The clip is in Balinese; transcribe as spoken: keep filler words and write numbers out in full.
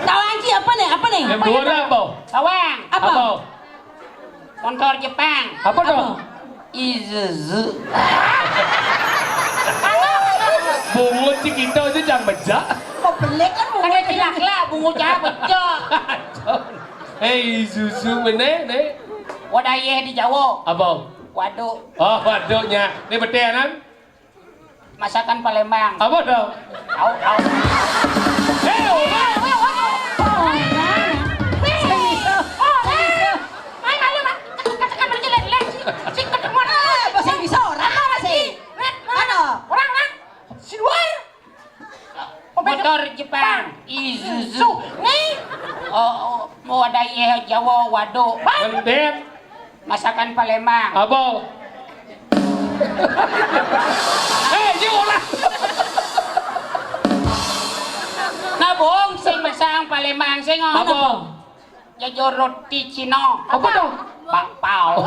Tawang ki apa nih? Apa nih? Yang dua apa? Tawang. Apa? Apa? Motor Jepang. Apa tuh? Isuzu. Bungut si kita itu jangan bejak. Kok belek kan bungut? Ada cilak lah, bungut apa, Cok? Eh, Isuzu bener nih. Wadah iya di Jawa. Apa? Waduk. Oh, waduknya. Ini betul kan? Masakan Palembang. Apa dong? Tahu, tahu. Hei, orang. Orang. Serius. Orang. Ayo, malu, Mak. Cekak, cekak, cekak, cekak, cekak, cekak, cekak, cekak, cekak. Bahasa Indonesia orang apa sih? Mana? Orang, orang. Si luar. Motor Jepang, Isuzu. Nih. Oh, oh, mau ada iya Jawa, waduh. Ngendep. Masakan Palembang. Apa? Eh, ini orang. Nah, bohong, sing masakan Palembang, sing apa? Jajor roti Cina. Apa tuh? Bakpao.